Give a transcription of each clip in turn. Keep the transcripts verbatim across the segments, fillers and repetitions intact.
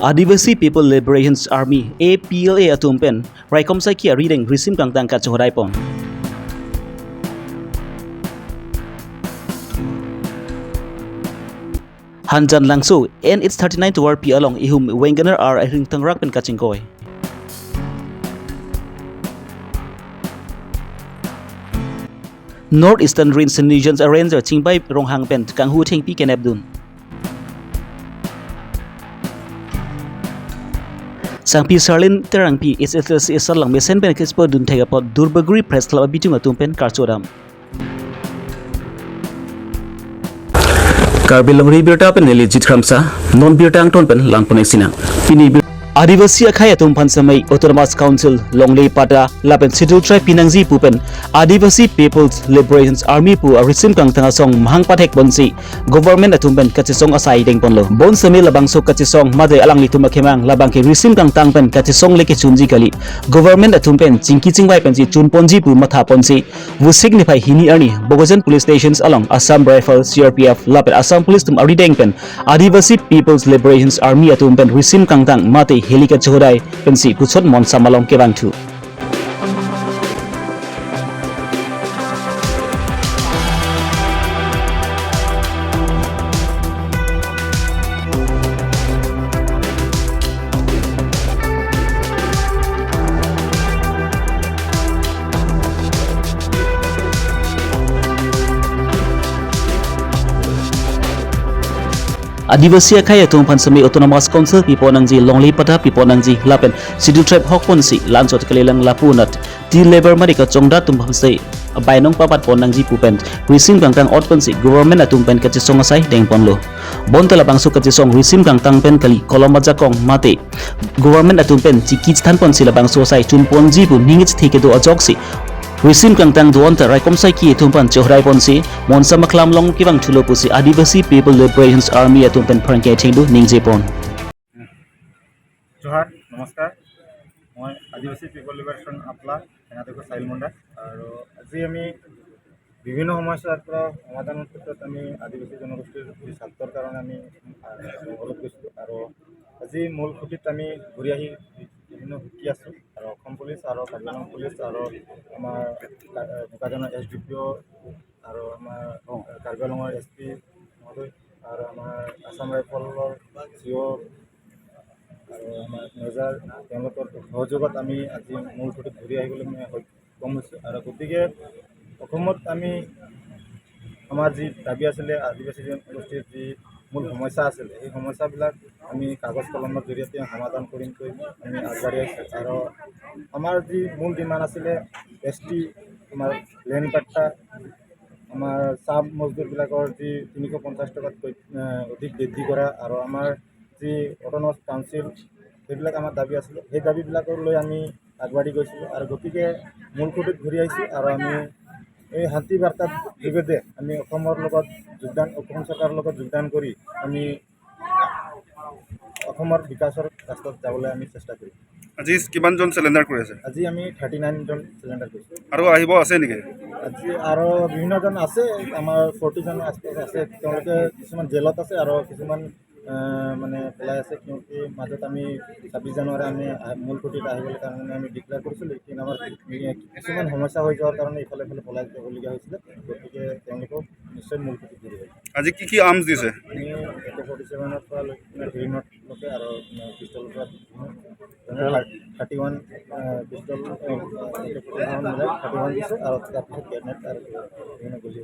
Adivasi People Liberations Army, A P L A atum pen raikom saiki arideng risim kangtang kachohoripon. Hanjanglangso N H thirty-nine tovar pi along ihum WagonR ahiring tangrak pen kachingkoi. North Eastern Range Senior Ranger Chingbai Ronghang pen kanghu thengpi kenepdun. Sangpi Sarlin Terangpi H S L C asarlang mesen pen kispo dun thek apot Durbagori Press Club abitung atum pen karchodam. Karbi Longri Birta pen neli Jit Kramsa, non birta angton pen langpon-ik sinang. Pini bir- Adivasi akhei atum aphan samai Autonomous Council, Longle Pata, lapen Scheduled Tribe pinangji pu pen Adivasi People's Liberation Army pu arisim kangtang asong mahang pathekponsi government atum pen kachesong asai dengponlo. Bonsitame labangso kachesong mate alanglitum akemang labang ke risim kangtang pen kachesong le kechunji kali. Government atum pen chingki chingvai pensi chunponji pu mathaponsi Vosik niphai hini arni Bokajan Police Stations along Assam Rifle, C R P F lapen Assam Police atum arideng pen Adivasi People's Liberation Army atum pen risim kangtang mate heli kachohodai pensi puchot monsam along kevangthu. Adivasi akhei atum aphan samai Autonomous Council pipo nangji, Longle Pata pipo nangji lapen Scheduled Tribe ahokponsi la-anchot kalilang lapu anat ti lever mari kachongdat atum aphansi bainong papatpon nangji pu pen risim kangtang otponsi government atum pen kachesong asai dengponlo. Bonta labangso kachesong risim kangtang pen kali, kolom ajakong mate government atum pen chingki chethanponsi labangso asai chunponji pu ning chethe kedo ajoksi risim kangtang do-an ta raikom saiki atum aphan chohoripon si monsam aklam along kevangthulo pusi Adivasi People Liberation Army atum pen pherangke chengdu ningjepon. Zuha, নমস্কাৰ। মই আদিবাসী people liberation আপলা, সেনাধ্যক্ষ চাহিল মুণ্ডা। আৰু আজি আমি বিভিন্ন সমস্যাৰ পৰা সমাধানৰ ক্ষেত্ৰত আমি আদিবাসী জনগোষ্ঠীৰ যি স্বাৰ্থৰ কাৰণে আমি, আহ, জংঘলত গৈছিলোঁ। আৰু আজি মূল খুঁটিত আমি ঘূৰি আহি বিভিন্ন সুখী আছোঁ। আৰু অসম পুলিচ আৰু কাৰ্বি আংলং পুলিচ আৰু আমাৰ কা-, আহ, বোকাজানৰ এছ ডি পি অ' আৰু আমাৰ, আহ, কাৰ্বি আংলঙৰ এছ পি মহোদয় আৰু আমাৰ আছাম ৰাইফলৰ চি অ' আৰু আমাৰ মেজাৰ, তেওঁলোকৰ সহযোগত আমি আজি মূল খুঁটিত ঘূৰি আহিবলৈ মানে সক্ষম হৈছোঁ। আৰু গতিকে অসমত আমি আমাৰ যি দাবী আছিলে, আদিবাসী জনগোষ্ঠীৰ যি মূল সমস্যা আছিলে, সেই সমস্যাবিলাক আমি কাগজ কলমৰ জৰিয়তে সমাধান কৰিমকৈ আমি আগবাঢ়ি আহিছোঁ। আৰু আমাৰ যি মূল ডিমাণ্ড আছিলে এছ টি, আমাৰ লেণ্ড পাট্টা, আমাৰ চাহ মজদুৰবিলাকৰ যি তিনিশ পঞ্চাছ টকাতকৈ, আহ, অধিক বৃদ্ধি কৰা আৰু আমাৰ যি অট'নমাছ কাউন্সিল, সেইবিলাক আমাৰ দাবী আছিলে। সেই দাবীবিলাকক লৈ আমি আগবাঢ়ি গৈছিলোঁ। আৰু গতিকে মূল খুঁটিত ঘূৰি আহিছোঁ আৰু আমি এই শান্তি বাৰ্তাৰ যোগেদি আমি অসমৰ লগত যোগদান, অসম চৰকাৰৰ লগত যোগদান কৰি আমি অসমৰ বিকাশৰ ৰাস্তাত যাবলৈ আমি চেষ্টা কৰিম। আজি কিমানজন চাৰেণ্ডাৰ কৰি আছে? আজি আমি থাৰ্টি নাইনজন চাৰেণ্ডাৰ কৰিছোঁ। আৰু আহিব আছে নেকি? আজি আৰু বিভিন্নজন আছে, আমাৰ ফৰ্টিজন আশপাছ আছে। তেওঁলোকে কিছুমান জেলত আছে আৰু কিছুমান, আহ, মানে পলাই আছে। কিয়কি মাজত আমি ছাব্বিছ জানুৱাৰী আমি আহ, মূল খুঁটিত আহিবলৈ কাৰণে আমি ডিক্লেয়াৰ কৰিছিলোঁ, কিন্তু আমাৰ কিছুমান সমস্যা হৈ যোৱাৰ কাৰণে ইফালে ইফালে পলাই যাবলগীয়া হৈছিলে। গতিকে তেওঁলোকক নিশ্চয় মূল খুঁটিত ঘূৰি আহিব। আজি কি কি আৰ্মছ দিছে? আমি এ কে ফৰ্টি ছেভেনৰ পৰা লৈ কিনে থ্ৰী নটলৈকে আৰু, মানে, পিষ্টলৰ পৰা থাৰ্টি ওৱান, আহ, পিষ্টল, আহ, এ কে ফৰ্টি ছেভেন মিলাই থাৰ্টি ওৱান দিছোঁ আৰু তাৰপিছত গ্ৰেনেড আৰু বিভিন্ন গুলী।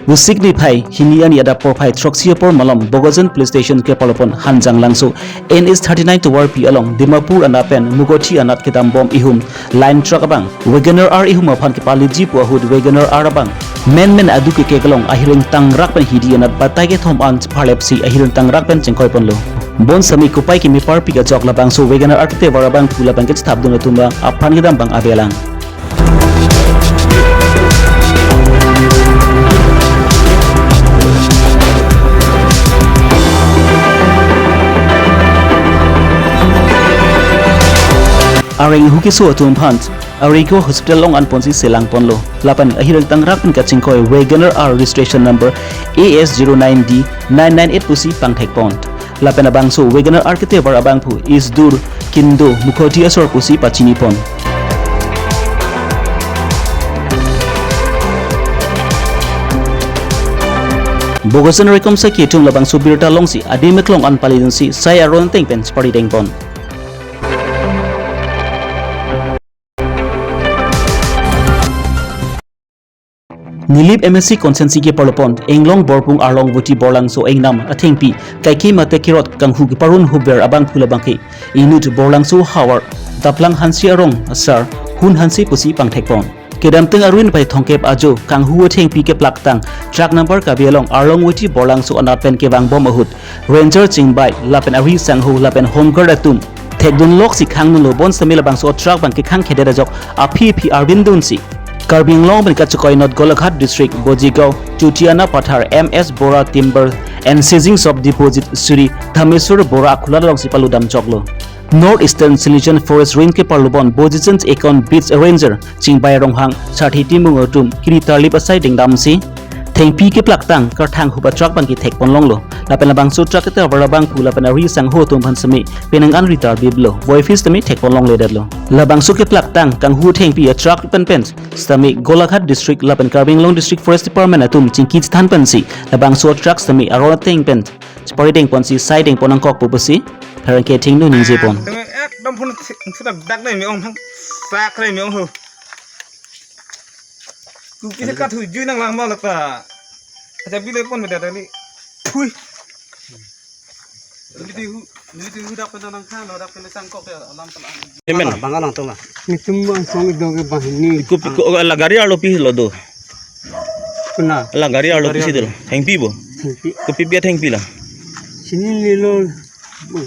Vosik niphai hini arni adap porphai throksi apor malom Bokajan Police Station kepalopon Hanjanglangso N H thirty nine tovar pi along Dimapur anat pen Mugothi anat kedambom ihum line truck abang WagonR ihum aphan kepaliji pu ahut WagonR abang menmen adu kekek along ahiring tangrak pen hidi anat batai kethom an chepharlepsi ahiring tangrak pen chingkoiponlo. Bonsitame kopai keme parpik ajok labangso WagonR ketevar abang pu labang kechethapdun atum aphan kedam abang avelang. Areng hukiso atum aphan Arigo Hospital along anponsi selangponlo. Lapen ahirang tangrak pen kachingkoi Wagoner R registration number A S zero nine D nine nine eight pusi pangthekpon. Lapen labangso Wagoner R ketevar abangphu Isdur Kindo Mukhoti asor pusi pachinipon. Bogosen Rekom Saki atum labangso birta longsi adim eklong an palidunsi sai aron ateng pen chepari dengpon. Nilip M A C constituency keparlopon Englong Borpung Arlong Voti Borlangso Engnam athengpi kaike mate kirot kanghu keparun huber abangphu labangke inut Borlangso havar Daplang Hanse arong asar Hun Hanse pusi pangthekpon. Kedamtang arni phai thomkep ajo kanghu athengpi keplaktang truck number kabi along Arlong Voti Borlangso anat pen kevangbom ahut Ranger chingbai lapen ari sangho lapen Home Guard atum thekdunloksi khangdunlo, bonsitame labangso truck abangke khangkhedet ajok aphi aphi arvindunsi Karbi Anglong pen kachekoi North Golaghat District Bojigao Chutiana Pathar M S Bora Timber and Seizing of Deposit Sri Dhameswar Bora akhulat alongsi paludam choklo. North Eastern Silesian Forest Range keparlopon Bojichen Account Beat Ranger Chingbai Ronghang Sarthi Timung atum kiri tarlip asai dengdamsi thengpi keplaktang karthang huba truck abangke thekpon longlo. Lapen labangso truck ketevar abangphu lapen ari sangho atum aphan sitame penang an ritar biblo. Voiphis tame thekpon longledetlo. Labangso keplaktang kanghu thengpi a truck pen pen sitame Golaghat District lapen Karbi Anglong District Forest Department atum chingki chethan pensi labangso truck sitame aron ateng pen chepari dengponsi sai dengpon nangkokpo pusi pherangke athengno ningjepon. Tengok ekdom phone sudah dak dai me ong thang sak dai me ong ho. Kupi se kathu jui nang lang ma lata. Acha bile pon beda tadi. Thui. Niliti hu, niliti hu dak pen nang khan, dak pen changkok ya alam telang. Amen. Bang alang tong la. Nitum bang song dog bahini. Kupi ko la gari arlo pi lo do. Kuna. La gari arlo pi si do. Thengpi bo. Thengpi. Kupi pi thengpi la. Sini nilo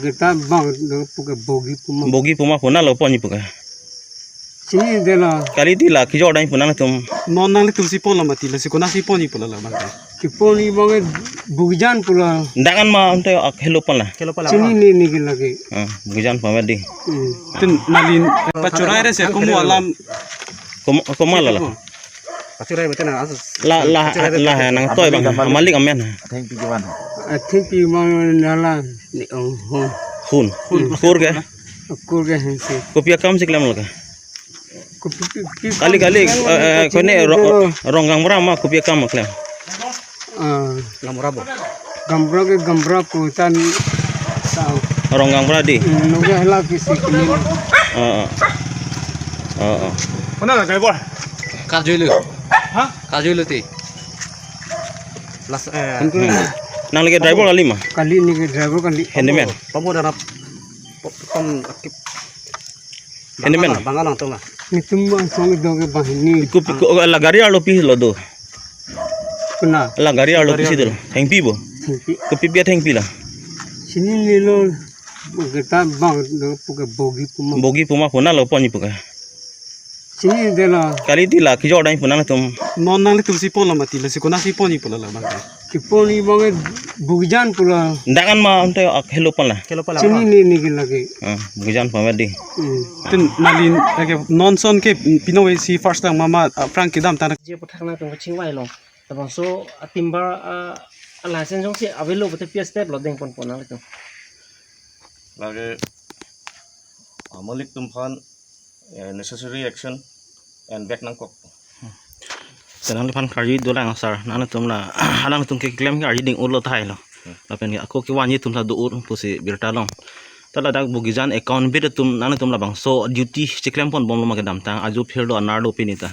kita bang do puke bogi puma. Bogi puma puna lo poni puke. Sini dela. Kali di la kijor dai punang tum. Non nanglitum si pon lo mati la si kona si poni pula la bang. Kiponi bang bugijan pula. Dangan ma ante ak hello pala. Hello pala. Sini ni ni lagi. Ah, bugijan pama di. Hmm. Tun nalin pachurai re se komo alam. Komo komo la la. Pachurai betul na asus. La la la nang toi bang. Malik amen. Thengpi kiwan. Thengpi bang nala ni ong hon. Hun. Hun. Kur ke? Kur ke Hanse. Kopi akam si klem laka. Kopi pi pi. Kali kali eh, eh, kone ro- Ronggang Bra ma kopi akam klem. Ah, Gamra bo. Gamra ke Gamra ko tan sa. Ronggang Bra di. Noga hela kisi kini. Oh, oh. Oh, oh. Mana driver? Kar juilu. Hah? Kar juilu ti. Las eh. Nang lagi driver kali ma? Kali ni ke driver kali. Handyman. Pamu darap. Pom akip. Handyman. Bang alang tong la. Nitum bang song dog bahini. Kupi ko la gari arlo pi lo do. Kuna. La gari arlo pi si do. Thengpi bo. Thengpi. Kupi pi thengpi la. Sini nilo kita bang do puke bogi puma. Bogi puma puna lo poni puke. Sini dela. Kali di la kijor dai punang tum. Non nanglitum si pon lo mati la si kona si poni pula la bang. Kiponi bang bugijan pula. Dangan ma ante ak hello pala. Hello pala. Sini ni ni lagi. Ah, bugijan pama di. Hmm. Tun nalin ake non son ke pinowe si first time mama ah, phrang kedam tan. Je puthak nangtum kachingvai long. Labangso a timber a license jongsi avelo bote P S step lo dengponpon nangtum. Lake amalik tumphan eh, necessary action and back nangkok. Te nangliphan karju dolang sir, nangtum la, nangtum keklem ke arju ding ulo tahai lo. Lapen ako kevanji atum ta do-ur pusi birta long. Ta ladak bugijan account bit atum nangtum labangso duty cheklemponbomlo ma kedamtang ajo phirlo anerlo pini ta.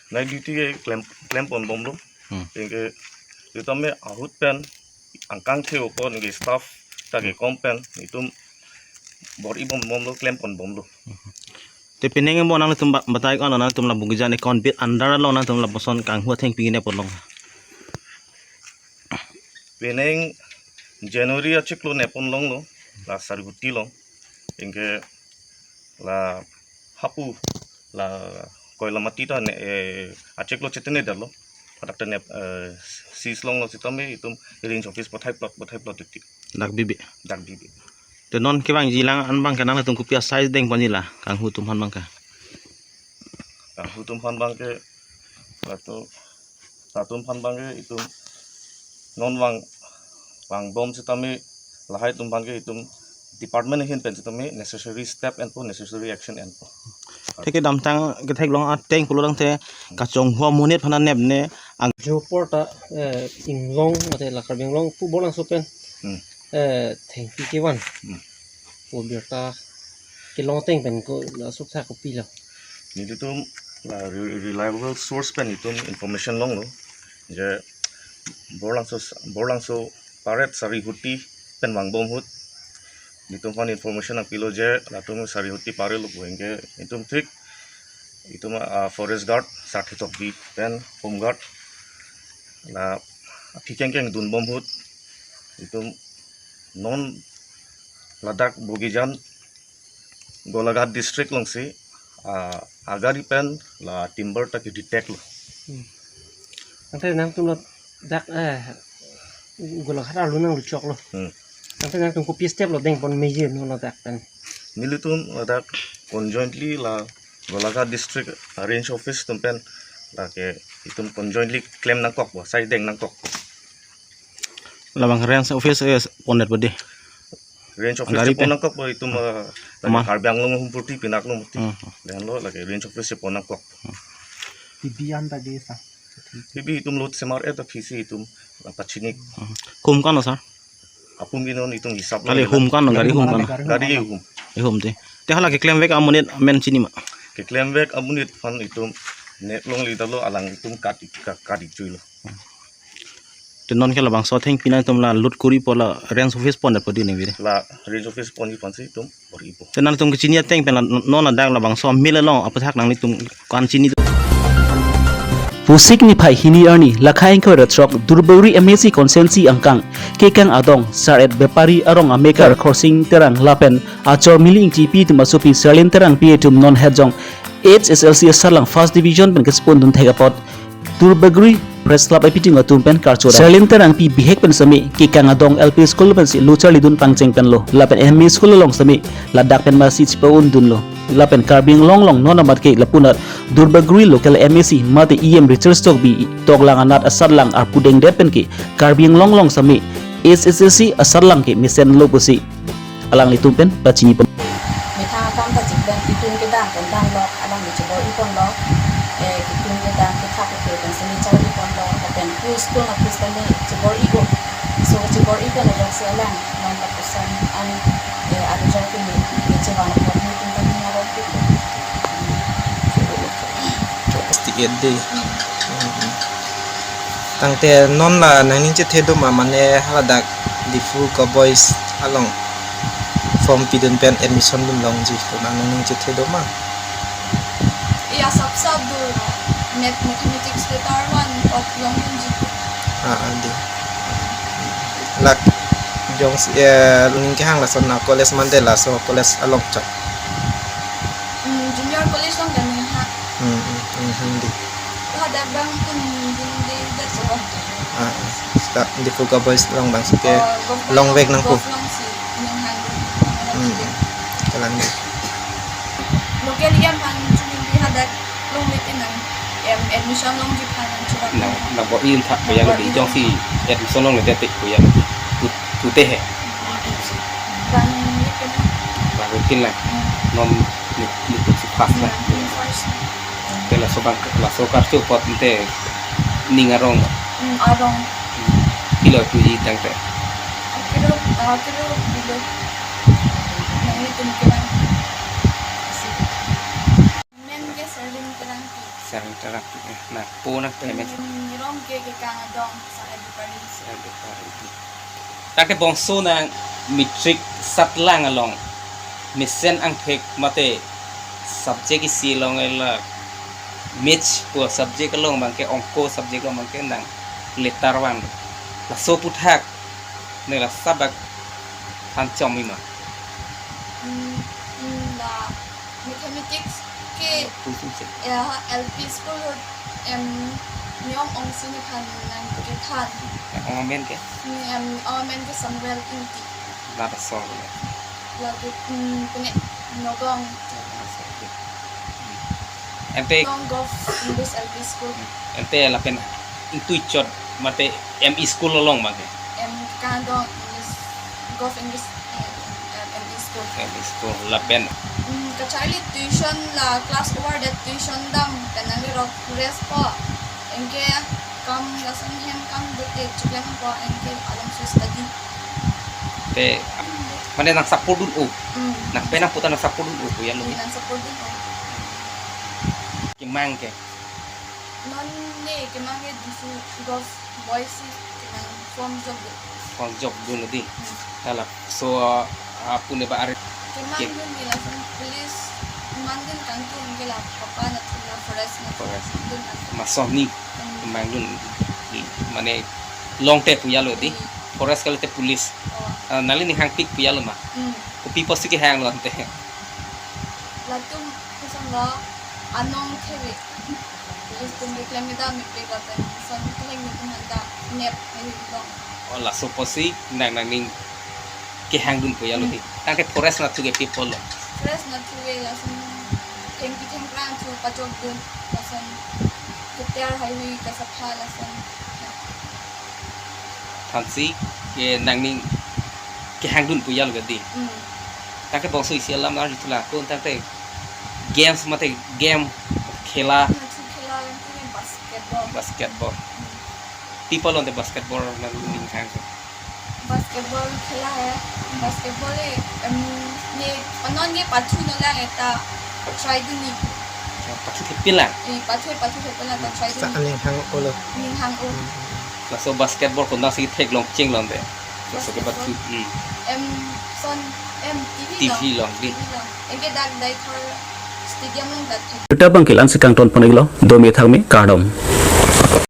Night duty ke klem klempon bomlo. Hmm. Anke sitame ahut pen angkang theo ko nge staff ta ke kom pen itum bor-i bomlo klempon bomlo. Te penang mo nangtum ba- batai ko nangtum la bugijan account bit under lo nangtum lapuson kanghu athengpi ne pon long. Penang January achiklo nepon longlo la Sariguti long. Anke la hapu la koila mati ta ne eh, achiklo chetene dalo. Hadak ta ne eh, seize longlo sitame itum range office pathai plot pathai plot titi. Dak bibi. Dak bibi. Te non kevangji lang an bang ke nangtum kopi a size dengponji la kanghu atum aphan bang ke. Latum aphan abangke, latum, latum aphan abangke itum non vang, vangbom sitame lahai atum aphan ke itum department ahin pen sitame necessary step enpo, necessary action enpo. Theke damtang ketheklong ateng pulo tangte kachonghu amonit aphan anep ne ang- Jo apor ta, eh, inglong mate la Karbi Anglong pu Borlangso pen, Hmm. eh, thengpi kevan. Hmm. Pu birta kelong ateng pen ko la suksa kopilo. Nelitum la re-, reliable source pen itum information longlo. Je Borlangso, Borlangso Paret Sarihuti pen vangbom ahut. Nelitum aphan information nangpilo je latum Sarihuti Paret lo pu anke itum thik. Itum, ah, forest guard, Sakhi Tokbi pen home guard. La aphi kengkeng dunbom ahut. Itum non ladak Bogijan Golaghat district alongsi, ah, agari pen la timber ta ke detect lo. Hmm. Ante nangtum ladak, eh, Golaghat arlo nangluchoklo. Hmm. Ante nangtum kopi step lo dengpon meji non ladak pen? Nelitum ladak conjointly la Golaghat district range office atum pen lake itum conjointly klem nangkokpo, sai deng nangkok. Labang range office, eh, pondetpo dei. Range office Gari si pon pe? Nangkokpo itum, eh, lake Ama? Karbi Anglong ahum purti pinak lo muti. Hmm. Lahenlo lake range office si pon nangkok. Pibi an ta dei sa. Pibi itum lot semar et aphi si itum, eh, pachini. Hmm. Hum kan lo, sir? Apum ke non itum hisap lo. Kali hum kan lo, gari hum kan lo. Gari hum. Eh, hum dei. Te hala keklemvek amonit amen chini ma? Keklemvek amonit aphan itum nek longle detlo, alang itum kat, kat, kat-ik chuilo. Te non ke labangso athengpi nangtum la lut koripo, la range office pondetpo dei ne vire? La range office ponji aphansi itum bor-ipo. Te nangtum kechini ateng pen la non ladak labangso amel along aputhak nanglitum ko-an chini? Pusik niphai hini arni, lakha ingkoi ra throk, Duarbagori M A C constituency angkang Kekang Adong, Sar-et Bepari arong amekar Khorsing Terang lapen achor Mili Ingtipi atum asopi Serlin Terangpi atum non hetjong H S L C asatlang first division pen kechepondun thek apot Duarbagori Press Club apiting atum pen karcho dam. Serlin Terangpi bihek pen sitame Kekang Adong L P school pensi lo charlidun pangcheng pen lo, lapen M E school along sitame ladak pen masi chepa-undunlo. Lapen Karbi Anglong along non amat ke lapunat Duarbagori local M A C mate E M Richard Tokbi toklang anat asatlang arpu dengdet pen ke Karbi Anglong along sitame H S L C asatlang ke mesenlo pusi alanglitum pen pachini pon. Methang akam ta chikben kitung kedam pon damlo, alangli chebor-i ponlo, eh, kitung kedam kethak kethek pen sitame char-i ponlo, lapen school na office tame chebor-i ko. So chebor-i pen ajoksi alang non lapuson an, eh, arujok pini, eh, chevan apot nelitum ta ning arong pini. Sixty-eight dei. Tangte non la nangning chethe do ma, mane haladak Diphu Ka Boys along form pidun pen admission dun longji pu nangning chethe do ma? Iya, sap sap do. Math-, mathematics letter one ok longdunji. Ah, ah, dei. Lak jongsi, eh, ning kehang lason na college mate laso college along chot? Hmm, junior college along ta ning hang. Hmm, hmm, hmm, hmm, dei. Hadak abang pun dei, dei, that's all. Ah, ah. Seta Diphu Ka Boys along abangsi ke, oh, government longvek nangpo. Gov alongsi ning hang. Hmm, hmm. Kelang dei. Local E M aphan chubin dei, hadak longvek nang, em, admission longji aphan nangchobak. Nang, nang bor-i un tha, nang koya lo bor-i dei, un jongsi tha. Admission longledet te koya lo dei. Put-, pute he. Bang week na. Bang week na. Hmm. Non ni, ni put si first na. Hmm, ni first. Te laso abang, laso karcho apot te ning arong. Hmm, arong. Hmm. Pilo puji tangte? Akiro, akiro bilo. Nanglitum kelang. Amen ke Serlin Terangpi. Serlin Terangpi, eh, nangpo nangpo, amen. Nirong ke Kekang Adong, Sar-et Bepari. Sar-et Bepari. Tangte bangso nang matric asatlang along mesen angthek mate subject isi along la maths pu subject along abangke, ongko subject along abangke nang letter one. Laso aputhak ne la sabak than chom-i ma? Hmm, hmm, la mathematics ke, Pu sum se. Ya, L P school ahut, em, Neong Ongsi aphan nangkethan. Neong amen ke? Hmm, em, Neong amen ke Samuel Ingti. Lata sor le. Lagi, hmm, pune Nogong. Lata sor le. Hmm. Ante Tong Govt English L P School. Ante lapen ingtui chot mate M E school along mate. M Kandong English, Govt English, eh, eh, M E school. M E school lapen. Hmm, kacharli tuition la class over the tuition dam pen nanglirok rest po. Anke kam lason hem kam dote chiklang po anke along su study. Te mane nang support dun o. Hmm. Nang penang puta nang support dun o pu alo. Hmm, nang support dun o. Kemang ke. Non ne kemang ke dusu dos boys si kemang form jok dun. Form jok dun lo di. Hmm. Tala so, uh, apune ba are. Kemang ke dun ni lason police man dun kangtung ke la papa na thuna forest na forest. Dun kangtung. Masoni. Hmm. Kemang dun di. Mane long te pu alo di. Hmm. Forest kali te police. Oh. Ah, nangli ning hangpik pu alo ma. Hmm. Kopi pusi kehang lo ante. Latum kosonlo anong theve. Police atum keklem kedam mepik lapen son keheng ni tum handa nep hei long. Oh, laso pusi nang nangning kehang dun pu alo di. Hmm. Tangte forest nathu ke people lo. Forest nathu ke lason thengpi thengphrang thu pachok dun lason keter haihui kasapha lason. Thansi ke nangning kehang dun pu alo ke di. Hmm. Tangte bangso isi alam arju thula ko tangte games mate game khela. Nathu khela yang punya basketball. Basketball. Hmm. People on the basketball nangning hang. Basketball khela hai. Basketball e, em, ne panon ne pathu no lang eta try dun ni. Pathu thepila. Eh, pathu, pathu thepila ta try dun ni. Aning hang olo. Ning hang o. Laso basketball konatsi theklong chenglong de. Laso ke basketball. Pathu. Hmm. Em, son, em, T V long. T V long di. T V long. Anke dak dai thor stadium long dak thek. Kita bang kelang si kangton pon iklo, dome thakme, kardom.